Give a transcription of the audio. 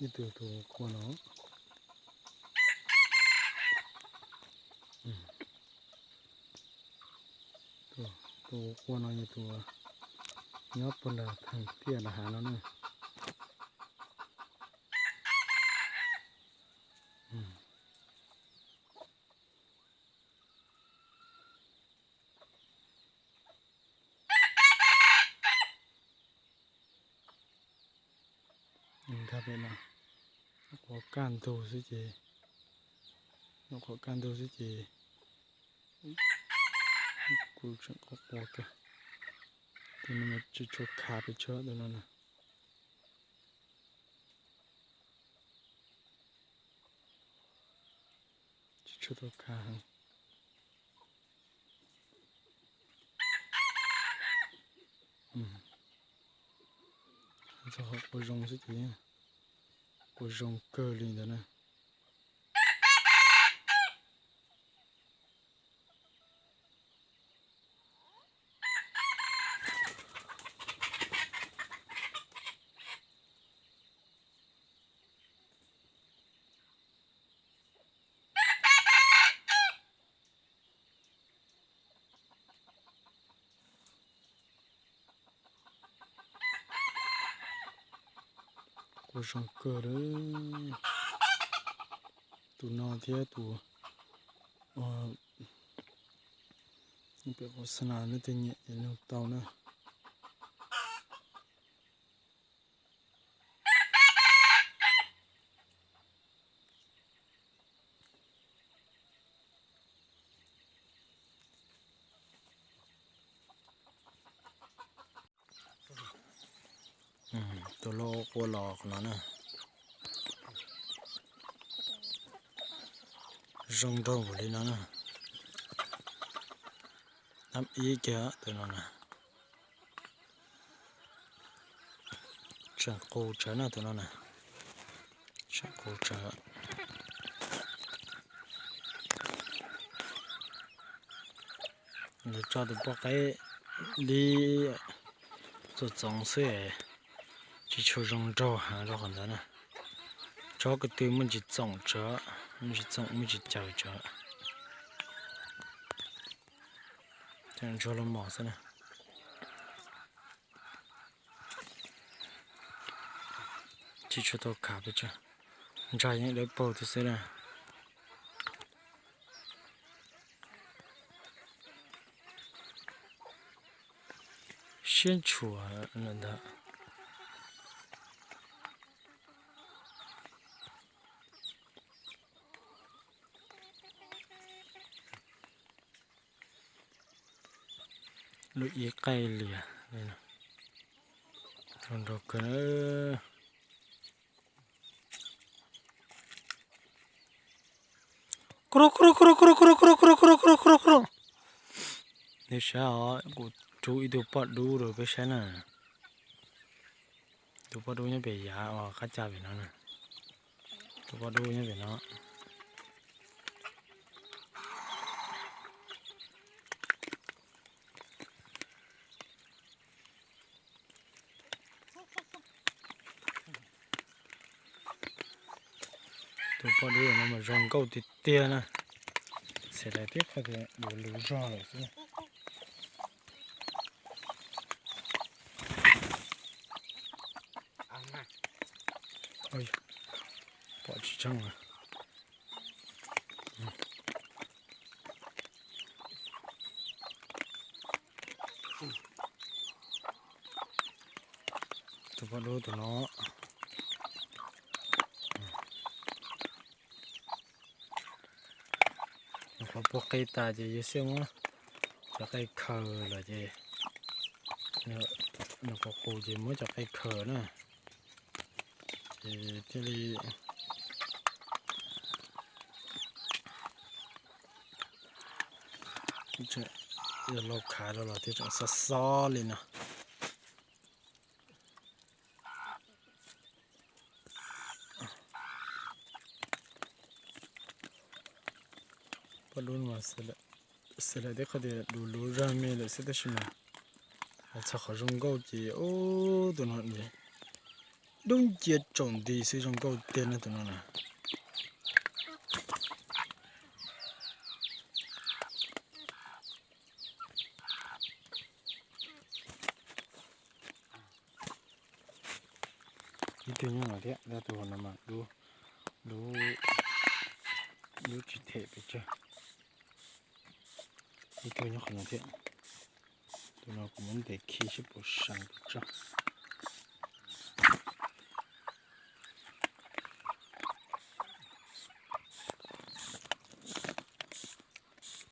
Ib tug tus qua no, tus qua no yog tus nyob puag nram theem tiaj nram hav no na. Nkag pem no, nyuam qhuav kaj ntug xwb ces, nyuam qhuav kaj ntug xwb ces kuv tseem qua qua kawg. Tus no tsis tshua khav pes tsawg tus no na. Tsis tshua tau khav heev. Txog qhuav zoo xwb ces, qhuav zoo kawg li ntawd na. Qua zoo kawg li. Tus no thiab tus pem qhov xab nas no tej nyiam ces nug tau na. Tus loj qua los qhov no na. Zoo nraug npaum li no na. Dab ib kiag tus no na. Tseem qus tsawv na tus no na. Tseem qus tsawv. Lawv tso tus poj qaib li txom txoov xwb, tsis tshua zoo nraug heev rau qhov ntawd na. Tsob ko tw muaj ntsis txoom tsawv, muaj ntsis txoom muaj ntsis caws tsawv. Ntsuag los mos xwb na. Tsis tshua tau khav pes tsawg, ntsag yeej dawb paug tiag xwb na. Siab ntshua lawm ntag. Lub ib qaij lias, zoo nraug kawg. Nej saib os, kuv rub ib tug poj dub rau peb saib na. Tus poj dub nyob pem yav uas qab ca pem no na. Tus poj dub nyob pem no. Tus poj dub no mas zoo nkauj tiag tiag na. Xav tias tib qho tias luv luv zog lawm xwb. Pom tsis tseeb. Tus poj dub tus no. Nws qhuav puag qe tas ces yawg xiab muab cov qe khaws los ces nws qhuav qus ces muab cov qe khaws na. Ces thiaj li yog laug khav rau los thiaj tseem xob xob li no. Poj dub no mas xav lawm tib qho tias luv luv zog me lawm xwb tab sis mas txog qhov zoo nkauj ces ub tus no ces Dub ncia tsaus nti xwb zoo nkauj tiag na tus no na. Ib tug nyob no thiab, tus no mas dub, dub tsis them pes tsawg. Ib tug nyob qhov no thiab. Tus no kuv muab ntes khi seb puas seev pes tsawg.